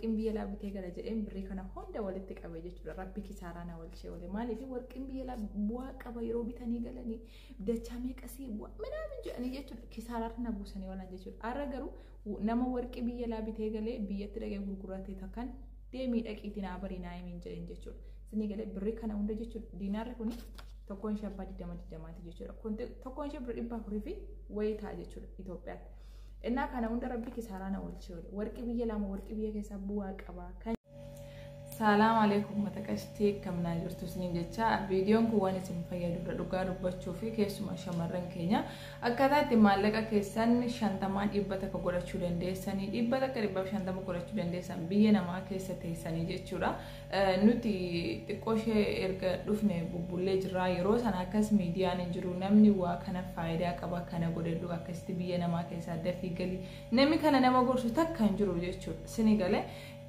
Warqiin biyya alaa bitee gala jedheen birrii kana hunda walitti qabe jechuudha. Rabbi kisaaraa na oolchee oole. Maaliif warqiin biyya alaa bu'aa qaba yeroo bitanii galanii dachaa meeqasii bu'aa minaamin jedhanii jechuudha. Kisaaraarra na buusanii oolan jechuudha. Har'a garuu nama warqii biyya alaa bitee galee biyyatti dhaqee gurgurate takkan deemii dhaqiitii naa barii naa himiin jedheen jechuudha. Isinii galee birrii kana hunda jechuudha. Diinaarri kun tokkoon ishee abbaa 20 20ti jechuudha. Kun tokkoon ishee birrii 400 fi wayii ta'a jechuudha Itoophiyaatti. Innaa kana hunda Rabbi kisaaraa na oolchee oole. Warqii biyya lama warqii biyya keessaa bu'aa qaba. Kan Salaam alaikum mata qashtii akkam naa jirtu isiniin jecha. Viidiyoon kun waan isin fayyadudha dhugaa dubbachuu fi keessumaa shamarran keenya akkaataa itti maallaqa keessan 50n 100 godhachuu dandeessanii, 100, 150 godhachuu dandeessan biyya namaa keessa teessanii jechuudha. Nuti xiqqoo ishee erga dhufne bubbullee jirraa. Yeroo sana akkas miidiyaan hin jiru, namni waa kana faayidaa qaba, kana godhadhu, akkasitti biyya namaa keessaa dafii galii, namni kana nama gorsu takka hin jiru jechuudha. Sini galee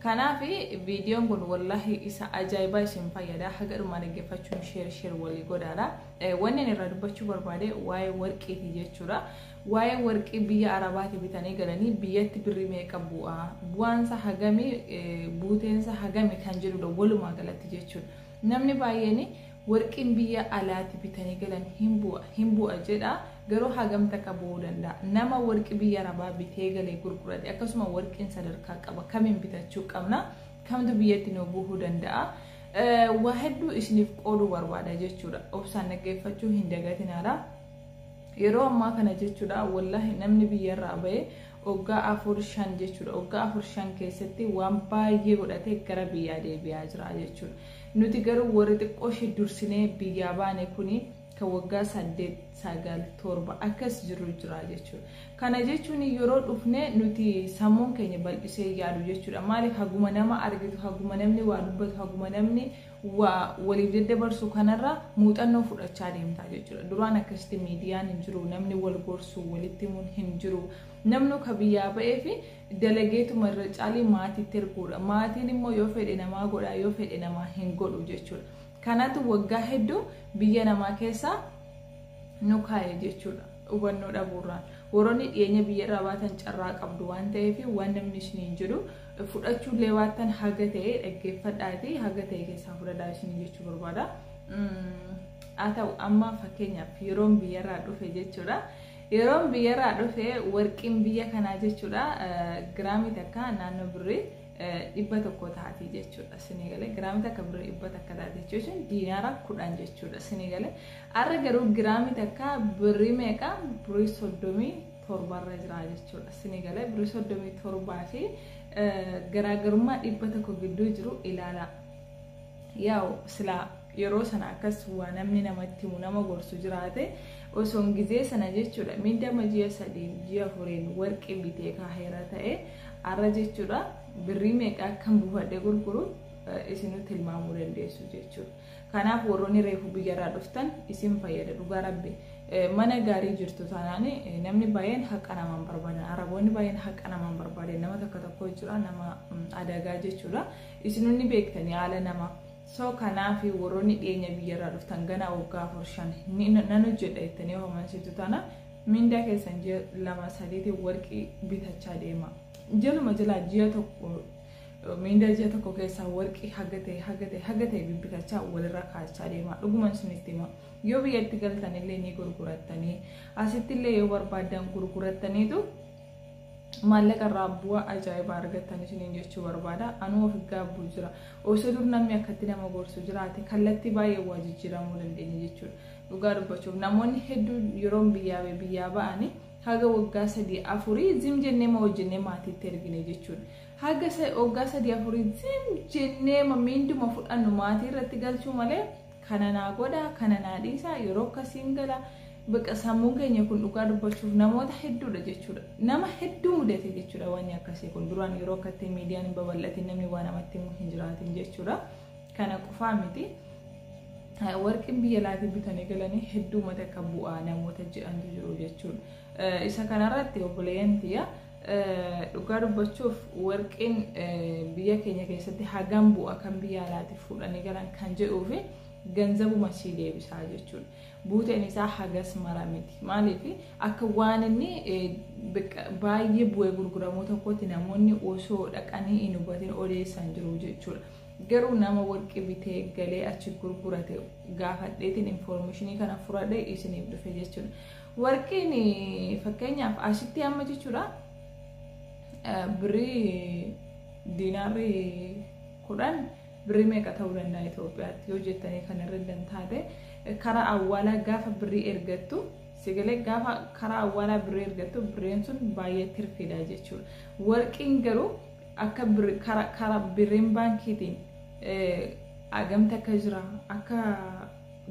kanaaf viidiyoon kun wallahi isa ajaa'ibaa isin fayyada. Haga dhumaa dhaggeeffachuun share share walii godhaadha. Wanni inni irraa dubbachuu barbaade waa'ee warqiiti jechuudha. Waa'ee warqii biyya Arabaati bitanii galanii biyyatti birrii meeqa bu'aa, bu'aansa hagami, buuteensa hagami kan jedhudha walumaa galatti jechuudha. Namni baay'een warqiin biyya alaati bitanii galan hin bu'a hin bu'a jedha, garuu hagam takka bu'uu danda'a? Nama warqii biyya Arabaa bitee galee gurgurate, akkasuma warqiin sadarkaa qaba, kamiin bitachuu qabna, kamtu biyyatti nu bu'uu danda'a? Waa hedduu isiniif qooduu barbaada jechuudha. Obsaan dhaggeeffachuu hin dagatinaadha. Yeroo ammaa kana jechuudha, wallahi namni biyyarraa ba'e waggaa 4 5 jechuudha. Waggaa 4 5 keessatti waan baay'ee godhatee gara biyyaa deebi'aa jira jechuudha. Nuti garuu warri xiqqoo ishee dursinee biyyaa baane kuni kan waggaa 8, 9, 7 akkas jiru jira jechuudha. Kana jechuun yeroo dhufne nuti sammuun keenya bal'isee yaadu jechuudha. Maaliif? Haguma nama argitu, haguma namni waa dubbatu, haguma namni waa waliif daddabarsu kanarra muuxannoo fudhachaa deemtaa jechuudha. Duraan akkasitti miidiyaan hin jiru, namni wal gorsu walitti himuun hin jiru. Namni ka biyyaa ba'ee fi dalageetuma irra caalii maatiitti erguudha. Maatiin immoo yoo fedhe namaa godha, yoo fedhe namaa hin godhu jechuudha. Kanatu waggaa hedduu biyya namaa keessa nu kaa'e jechuudha. Hubannoo dhabuurraan. Warroonni dhiyeenya biyya irraa baatan carraa qabdu waan ta'eef waan namni isiniin jedhu fudhachuullee baattan haga ta'e dhaggeeffadhaati, haga ta'e keessaa fudhadhaa isiniin jechuu barbaada. Haa ta'u, amma fakkeenyaaf yeroon biyyarraa dhufe jechuudha. Yeroon biyyarraa dhufe warqiin biyya kanaa jechuudha giraamii takka naannoo birrii 100 taati jechuudha. Isinii galee? Giraamii takka birrii 100 taati jechuun diinaara 10 jechuudha. Isinii galee? Har'a garuu giraamii takka birrii meeqa? Birrii 37rra jira jechuudha. Isinii galee? Birrii 37 fi garaagarummaa 100 gidduu jiru ilaala. Yaa'u silaa yeroo sana akkas waa namni namatti himu, nama gorsu jiraate, osoon gizee sana jechuudha miindama ji'a 3n ji'a 4n warqii bitee kaaheera ta'e, har'a jechuudha birrii meeqa akkan buufadhee gurguru isinuu tilmaamuu dandeessu jechuudha. Kanaaf warroonni reefu biyyarraa dhuftan isin fayyada dhugaa Rabbi. Mana gaarii jirtu taanaan namni baay'een haqa namaan barbaadan. Araboonni baay'een haqa namaan barbaadan, nama tokko tokko jira nama adagaa jechuudha. Isinuu ni beektanii haala nama. So kanaaf warroonni dhiyeenya biyyarraa dhuftan ganaa waggaa 4 5 nan hojjedha jettanii homansiitu taana, mindaa keessan ji'a 2 3tiin warqii bitachaa deema. Jaluma jalaa ji'a tokko, mindaa ji'a tokko keessaa warqii haga ta'e haga ta'e haga ta'e bibbitachaa walirra kaachaa deema. Dhuguman isinitti hima. Yoo biyyatti galtanillee ni gurgurattanii, asittillee yoo barbaaddan gurgurattaniitu maallaqa irraa bu'aa ajaa'ibaa argattan isiniin jechuu barbaada. Anuu of gaabbuu jira. Osoo dur namni akkatti nama gorsu jiraate kallattii baay'ee waa jijjiiramuu dandeenya jechuudha. Dhugaa dubbachuuf namoonni hedduun yeroon biyyaa biyyaa ba'anii haga waggaa 3 4 zim jennee ma hojjennee maatiitti ergine jechuudha. Haga waggaa 3 4 zim jennee ma miinduma fudhannu maatii irratti galchuu malee kana naa godha, kana naa dhiisa, yeroo akkasiin gala. Baqa sammuun keenya kun dhugaa dubbachuuf namoota hedduudha jechuudha. Nama hedduu mudate jechuudha wanni akkasii kun duraan yeroo akkatti miidiyaan hin babal'atin, namni waa namatti himu hin jiraatin jechuudha. Kana qofaa miti. Warqiin biyya alaatii bitanii galanii hedduu mata akka bu'aa namoota jedhantu jiru jechuudha. Isa kanarratti obboleeyyan tiyya, dhugaa dubbachuuf warqiin biyya keenya keessatti hagam bu'a kan biyya alaatii fuudhanii galan kan jedhuu fi Ganzabuma sii deebisaa jechuudha. Buuteen isaa hagas mara miti. Maaliif akka waan inni baay'ee bu'ee gurguramuu tokkotti namoonni osoo dhaqanii hin hubatin odeessan jiru jechuudha. Garuu nama warqii bitee galee achi gurgurate gaafadheetiin information kana fudhadhee isiniif dhufe jechuudha. Warqiin fakkeenyaaf asitti amma jechuudha birrii diinaarri 10 birrii meeqa ta'uu danda'a Itoophiyaatti yoo jettanii kan irra taate, karaa awwaalaa gaafa birrii ergattu sigalee, gaafa karaa awwaalaa birrii ergattu birriin sun baay'ee tirfiidha jechuudha. Warqiin garuu akka karaa birriin baankiitiin hagamti akka jira, akka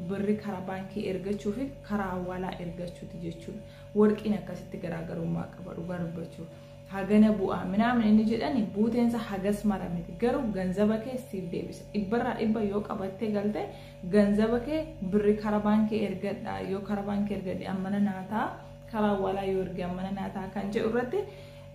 birri karaa baankii ergachuu fi karaa awwaalaa ergachuuti jechuudha. Warqiin akkasitti garaagarummaa qaba dhugaa dubbachuuf. Hagana bu'aa minaamin inni jedhani buuteensa hagas mara miti, garuu ganzaba kee siif deebisa. 100% yoo qabattee galte ganzaba kee birri karaa baankii ergadha, yoo karaa baankii ergadhe ammana naa ta'a, karaa awwaalaa yoo erge ammana naa ta'a kan jedhu irratti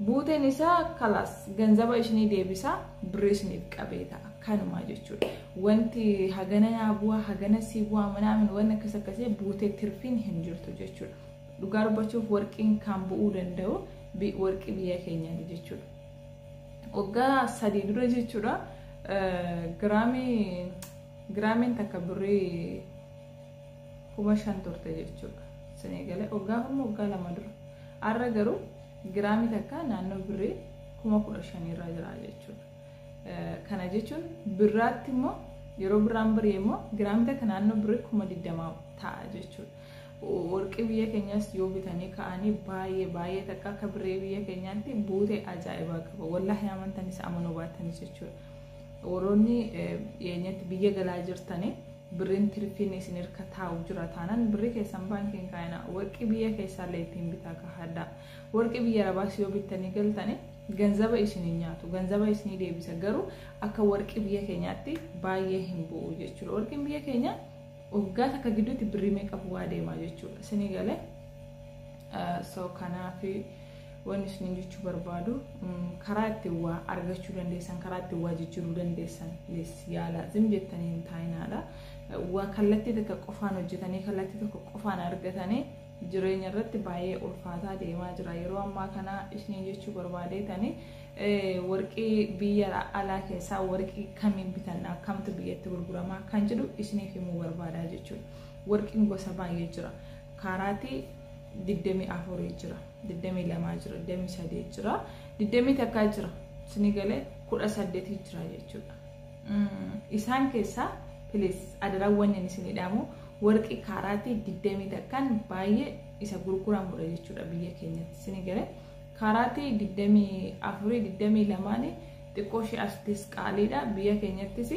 buuteen isaa kalaas ganzaba isinii deebisa, birri isiniif qabee ta'a kanumaa jechuudha. Wanti hagana naa bu'aa, hagana sii bu'aa minaamin wanni akkas akkasii buutee tirfiin hin jirtu jechuudha. Dhugaa dubbachuuf warqiin kan bu'uu danda'u warqii biyya keenyaati jechuudha. Waggaa 3 dura jechuudha giraamiin takka birrii 5,000 turte jechuudha. Sinii galee waggaa kuma waggaa 2 dura. Har'a garuu giraamii takka naannoo birrii 15,000 irra jira jechuudha. Kana jechuun birraatti immoo yeroo birraan birii immoo giraamii takka naannoo birrii 20,000 ta'a jechuudha. Warqii biyya keenyas yoo bitanii ka'anii baay'ee baay'ee takka akka birrii biyya keenyaatti buutee ajaa'ibaa qaba. Wallaahi amantanis amanuu baatanis jechuudha. Warroonni dhiyeenyatti biyya galaa jirtanii birriin tirfiin isin hirka taa'u jira taanaan birrii keessan baankiin kaa'ina, warqii biyya keessaallee ittiin bitaa kahadhaa. Warqii biyya arabaas yoo bittanii galtanii ganzaba isin hin nyaatu, ganzaba isinii deebisa, garuu akka warqii biyya keenyaatti baay'ee hin bu'u jechuudha. Warqiin biyya keenya waggaa takka gidduutti birrii meeqa bu'aa deemaa jechuudha. Isinii galee so kanaaf wanni isiniin jechuu barbaadu, karaa ittiin waa argachuu dandeessan, karaa ittiin waa jijjiiruu dandeessan lees yaala, zim jettanii hin taa'inaadha. Waa kallattii tokko qofaan hojjetanii kallattii tokko qofaan argatanii jireenya irratti baay'ee ulfaataa deemaa jira. Yeroo ammaa kana isiniin jechuu barbaadeetanii warqii biyya alaa keessaa warqii kamiin bitanna, akkamtu biyyatti gurguramaa kan jedhu isiniif himuu barbaadaa jechuudha. Warqiin gosa baay'ee jira. Kaaraatii 24 jira, 22 jira, 23 jira, 21 jira, isinii galee 18 jira jechuudha. Isaan keessaa please adaraa wanni isinii dhaamu warqii kaaraatii 21 baay'ee isa gurguramudha jechuudha biyya keenyatti, isinii galee. Kaaraatii 24, 22 xiqqoo ishee asittis qaaliidha, biyya keenyattis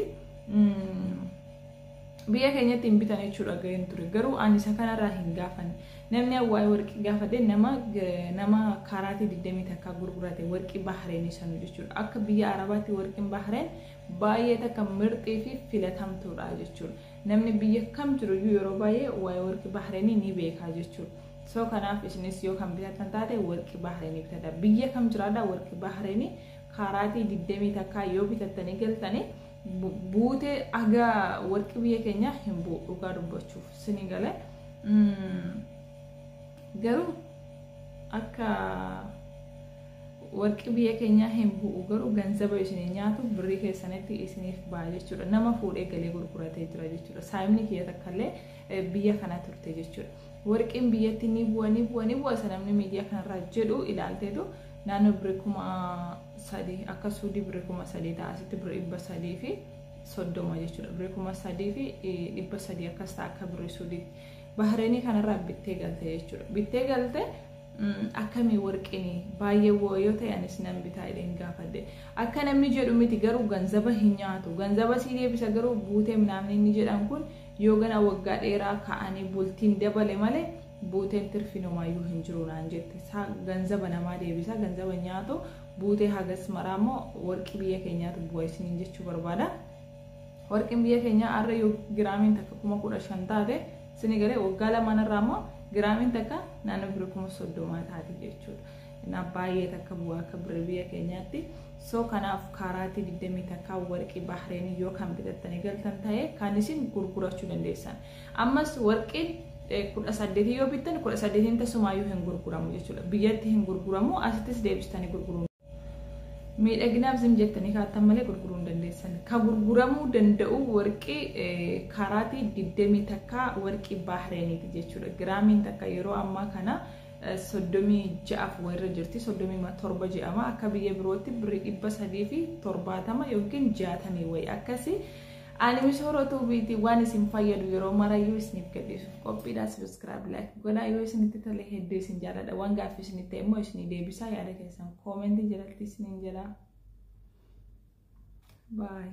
biyya keenyatti hin bitan jechuudha gaheen ture, garuu ani isa kanarraa hin gaafanne. Namni waa'ee warqii gaafadhe nama kaaraatii 21 gurgurate, warqii Bahareenii sanu jechuudha. Akka biyya Arabaatti warqiin Bahareen baay'ee takka mirxii fi filatamtuudha jechuudha. Namni biyya kam jiruyyuu yeroo baay'ee waa'ee warqii Bahareenii ni beekaa jechuudha. So kanaaf isinis yoo kan bitatan taate warqii Bahareenii bitadha. Biyya kam jiraadha, warqii Bahareenii kaaraatii 21 yoo bitattanii galtanii buutee aga warqii biyya keenyaa hin bu'u dhugaa dubbachuuf, isinii galee. Garuu akka warqii biyya keenyaa hin bu'u, garuu ganzaba isinii nyaatu, birrii keessanitti isiniif ba'a jechuudha. Nama fuudhee galee gurguratee jira jechuudha. Saayimni kiyya takkallee biyya kana turte jechuudha. Warqiin biyyatti ni bu'a, ni bu'a, ni bu'a isa namni miidiyaa kanarraa jedhu ilaalteetu naannoo birrii 3,000, akka suudii birrii 3,000 ta'a, asitti birrii 330 jechuudha. Birrii 3,300 akkas ta'a akka birrii suudiitti. Bahareenii kanarraa bittee galte jechuudha. Bittee galte akkamii warqiin baay'ee yoo ta'e anis nan bitaa jedheen gaafadhe. Akka namni jedhu miti, garuu ganzaba hin nyaatu. Ganzaba sii deebisa, garuu buutee namni inni jedhan kun yoo gana waggaa dheeraa ka'anii bultiin dabale malee buuteen tirfinumaayyuu hin jiru naan jette. Ganzaba namaa deebisa, ganzaba nyaatu, buutee hagas maraa immoo warqii biyya keenyaatu bu'a isiniin jechuu barbaada. Warqiin biyya keenyaa har'a yoo giraamiin takka 15,000 taate, isinii galee, waggaa lamaan irraa immoo giraamiin takka naannoo birrii 30,000 taati jechuudha. Baay'ee takka bu'aa akka birrii biyya keenyaatti. So kanaaf kaaraatii 21 warqii Bahreenii yoo kan bitattanii galtan ta'e kan isin gurgurachuu dandeessan. Ammas warqiin 18 yoo bittan 18 tasumaayyuu hin gurguramu jechuudha. Biyyatti hin gurguramu, asittis deebistanii gurguruu. Miidhaginaaf zim jettanii kaattan malee gurguruu hin dandeessan. Ka gurguramuu danda'u warqii kaaraatii 21 warqii Bahreeniiti jechuudha. Giraamiin takka yeroo ammaa kana 36 wayirra jirti, 37 jedhama. Akka biyya birootti birrii 370 yookiin 60 wayi akkasi. Ani Misoora Tuubiitii waan isin fayyadu yeroo marayyuu isiniif gadhiisuuf qophiidha. Subscribe, like godhaa yoo isinitti tole. Hedduu isin jaalladha. Waan gaaffii isinitti ta'e immoo isinii deebisaa, yaada keessan koomentii jalatti isiniin jedha. Bye.